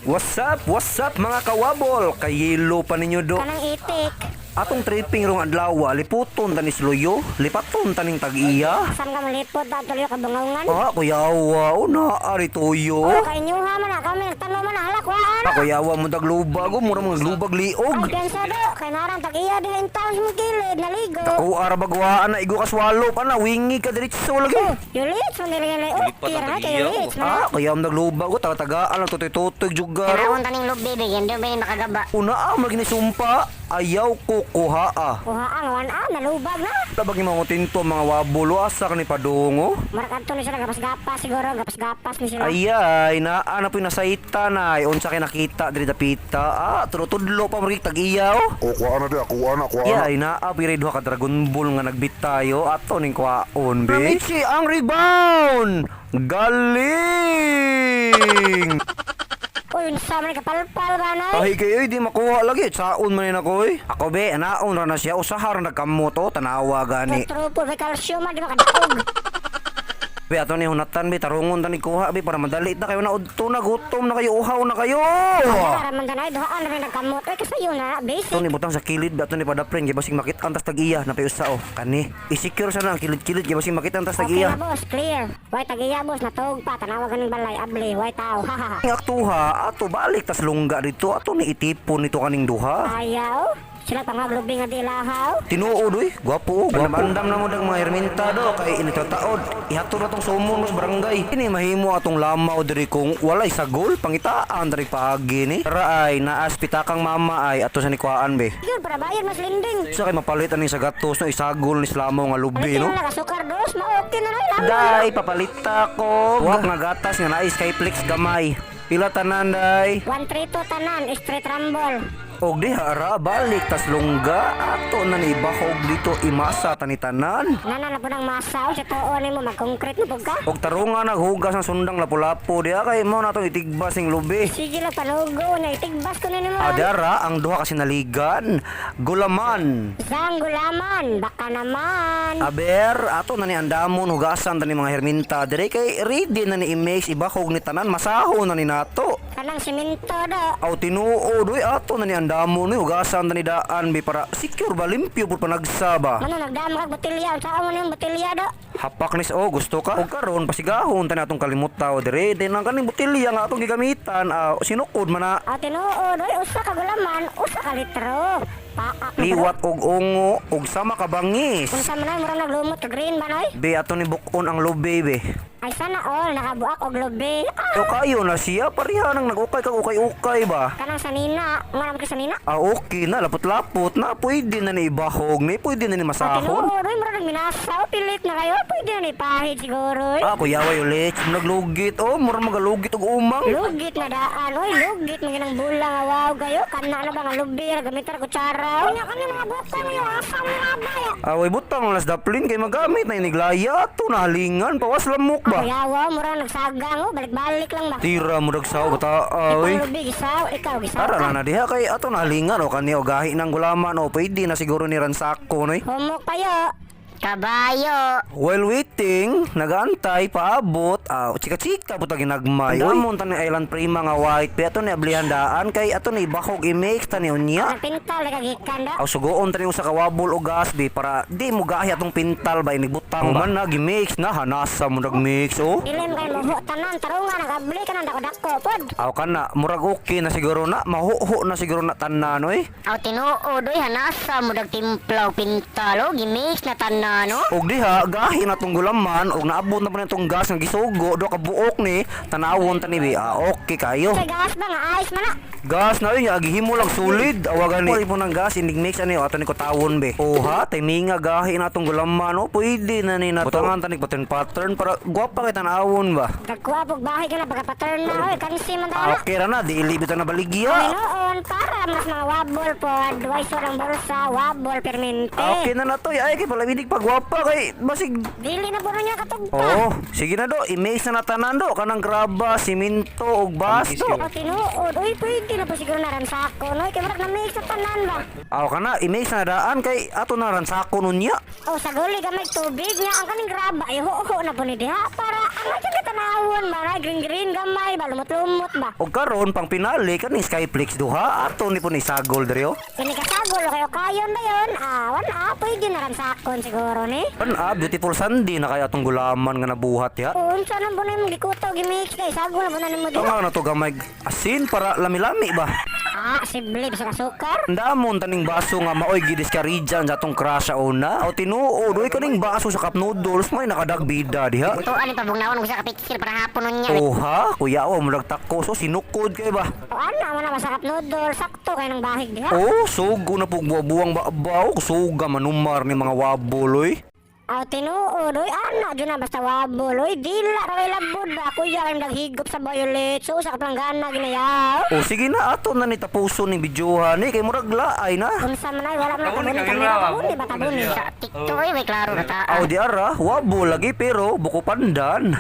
What's up? What's up, mga kawabol? Kayelo pa ninyo do. Kanang itik. Atong tripping rong adlaw, liputon tanis luyo, lipaton taning tag-iya. Saan ka malipot da tuloy ka bangawngan? Ah, kuyawa, o na, ari tuyo. Oh, kay inyuha man na kami nagtanaw man na halak waan. Ah, kuyawa mo daglubag, o mura mga lubag liog. Ay kensa do, kay narang tag-iya diha in town sa gilid naligo. Ako arabagwaan na igo kaswalo pa na, wingi ka diretso lagi. Yulit man diri nga Lipat okay ang ra kay tag-iya, yulit man. Ah, kuyawa mo daglubag, o taga-tagaan lang tutoy-tutoy jugar. Tanawon taning lubi bigyan do ba makagaba. Una ah, maginisumpa, ayaw ko kuha ah. Kuha ang wan ah, nalubag na. Tabag ni mga tinto, mga wabulo, asa ka ni padungo. Murag adto ni sila gapas-gapas siguro, gapas-gapas ni sila. Ayay, naa na po yung nasaitan ay. Unsa kay nakita diri dapita. Ah, tudlo pa marigig tag-iya oh. O, kuha na di, kuha na, kuha na. Yay, naa piri duha ka Dragon Ball nga nagbitayo ato ning kwaon be. Michi ang rebound. Galing! Uy, unsa man kapalpal ba nay? Ay kayo di makuha lagi. Saon man ako eh. Ako be, anaon ra na siya usahar nagkamot oh, tanawa gani. Trupo may calcium man di makadaog. Be, ato ni hunatan be, tarungon tani kuha be para madali na kayo na udto na gutom na kayo, uhaw na kayo. Para man tanay duhaan ra nagkamot. Uy, kasayo na basic. Ato ni butang sa kilid, ato ni padaprin kay basig makit ang tas tag-iya na usa oh. Kani, i-secure sana ang kilid-kilid kay basig makit ang tas Okay tag-iya. na boss, clear. Way tag-iya boss, natuog pa tanawa ganing balay abli, way tao. Ha ha. Ang aktuha, ato balik tas lungga dito, ato ni itipon nito kaning duha. Ayaw. Sila pangaglubi nga di ilahaw. Tinuod oy, gwapo oh, gwapo. Andam na mo dag mga erminta do kay initataod. Ihatod na tong sumon mas barangay. Ini mahimo atong lamaw diri kung walay sagol pangitaan diri paagi ni. Tara ay naas pitakang mama ay ato sa nikuhaan be. Yun, para bayad mas linding. Sa kay mapalit ani sa gatos no isagol ni slamaw nga lubi Palitin no. na lang, sukar dos, ma-okay na lang. Lamang. Day, papalita ko. Wak nga gatas nga nais kay Flix gamay. Pila tanan day? 132 tanan, street rumble. Og diha ra balik tas lungga ato na ni ibahog dito imasa tanitanan. Nana na po ng masa, o sa tuon mo, mag-concrete na po ka. Og tarunga naghugas ng sundang lapu-lapu diha kay mo natong itigbas ning lubi. Sige lang, panugo, na itigbas ko na naman. Adara ang duha kasi naligan, gulaman. Isang gulaman, baka naman. Aber ato na ni andamon hugasan tani mga herminta dire kay ready na ni i-mix ibahog ni tanan masaho na ni nato. Kanang simento do. Aw tinuod oy ato na ni andamon ni hugasan tani daan bi para secure ba limpyo pud panagsa ba. Mano, nagdama kag botelya, unsa mo na yung botelya do? Hapak nis oh gusto ka og karon pasigahon tani atong kalimutaw dire din ang kaning botelya nga atong gigamitan ah, sinukod man na. O tinuod, oy, usa ka gulaman, usa ka litro. Paak na po. Liwat og ungo og sama ka bangis. Unsa man ay, murag naglumot ka green ba noy? Be ato ni bukon ang lubi be. Ay sana all, nakabuak og lubi. Ah, So kayo na siya pareha nang nagukay kag ukay-ukay ba. kanang sanina, mura man ka sanina. Ah okay na lapot-lapot na pwede na ni ibahog ni pwede na ni O masahon. tinuod, oy, mura nagminasa, o pilit na kayo, pwede na ni pahid siguro. Oy. Ah, kuya way ulit naglugit oh mura magalugit og umang. Lugit na daan, oy, lugit man ginang bulang, ah, wow kayo, kana na ba nga lubi, ra gamitar kutsara. Unya kani mga bukong yo, asa mo nga ba yo? Away butang las daplin kay magamit na iniglaya ato na halingan pawas lamok ba. Kuya, wow, mura nagsagang, oh, balik-balik lang ba. Tira mo dagsaw bata ay. Ikaw lubi gisaw, ikaw gisaw. Tara ka. na na diha kay ato na halingan o kani o gahi ng gulaman o pwede na siguro ni Ransako noy. Humok payo. Kabayo. While waiting, nagantay paabot, ah, chika-chika po ta ginagmay. Amon tani Island Prima nga white, pe ato ni ablihan daan kay ato ni ibahog i-mix tani unya. Ang pintal kagikan do. Aw sugoon tani usa ka wabol o gas bi para di mo gahi atong pintal ba inigbutang ba. Man na gi-mix na hanasa mo nag-mix oh. Dilim kay moho tanan tarungan nagabli ka nang dako-dako pod. Aw kana murag okay na siguro na mahuho na siguro na tanan oy. Aw tinuod oy hanasa mo timpla og pintal o gimix na tanan no. Og diha gahi na tong gulaman og naabot na pa nitong gas nga gisugo do ka buok ni tanawon tani bi. Ah, okay kayo. Sa gas ba nga ayos man na. Gas na yun, agihimo lang solid. Awagan ni. po ng gas, indig mix ani ato ni kutawon be. Oha, timinga gahi na tong gulaman oh, pwede na ni na. Butangan tanig pattern pattern para gwapa kay tanawon ba. Nagkuha pog bahay ka na pagka-pattern na oy kansi man Ah, ta na. okay ra na, di ilibit na baligya. Noon para mas mga wabol pod, way surang bulsa, wabol permente. Ah, okay na na to, ay kay palabidig pag gwapa kay basig. Dili na po niya katugpa. Oh, sige na do, i-mix na natanan do kanang graba, simento ug basto. O tinuod, uy pwede na po siguro na ransako no, kay murag na mix sa tanan ba. Aw kana, i-mix na daan kay ato na ransako nunya. O sa guli gamay tubig niya ang kaning graba ay huho na po ni diha para ang ating katanawon. Tanawon ba na green green gamay ba, lumot-lumot ba. Og karon pang pinali kaning Skyflix duha ato ni po ni sagol diri oh. Kini kasagol kayo kayon ba yun? Ah, wala pwede na ram sakon siguro ni. Pan ah, beautiful Sunday na kaya atong gulaman nga nabuhat ya. Unsa nang bunay mo gikuto gimix kay sagol na bunay mo di. Tama na to gamay asin para lami-lami ba. Ah, sible bisa kasukar. Andamon taning baso nga maoy gidiskarijan sa atong crush sa una. O tinuod, oy kaning baso sa cup noodles may nakadagbida diha. Tuan ni pabugnawan og sa kapiksil para hapon unya. Oha, kuya wa murag tako so sinukod kay ba. O ana man na masarap noodle, sakto kay nang bahig diha. Oh, sugo na pug buwang babaw, suga manumar ni mga wabol oy. Aw tinuod oy, ana jud na basta wabol oy, dila ra kay labod ba kuya kay naghigop sa violet. So sa kaplangana ginayaw. O sige na ato na ni tapuson ni videohan ni kay murag laay na. Unsa man ay wala man Tabuni tabuni ka, kamera Gira, tabuni ba tabuni. Sa TikTok oy, may klaro na ta. Aw di ara, wabol lagi pero buko pandan.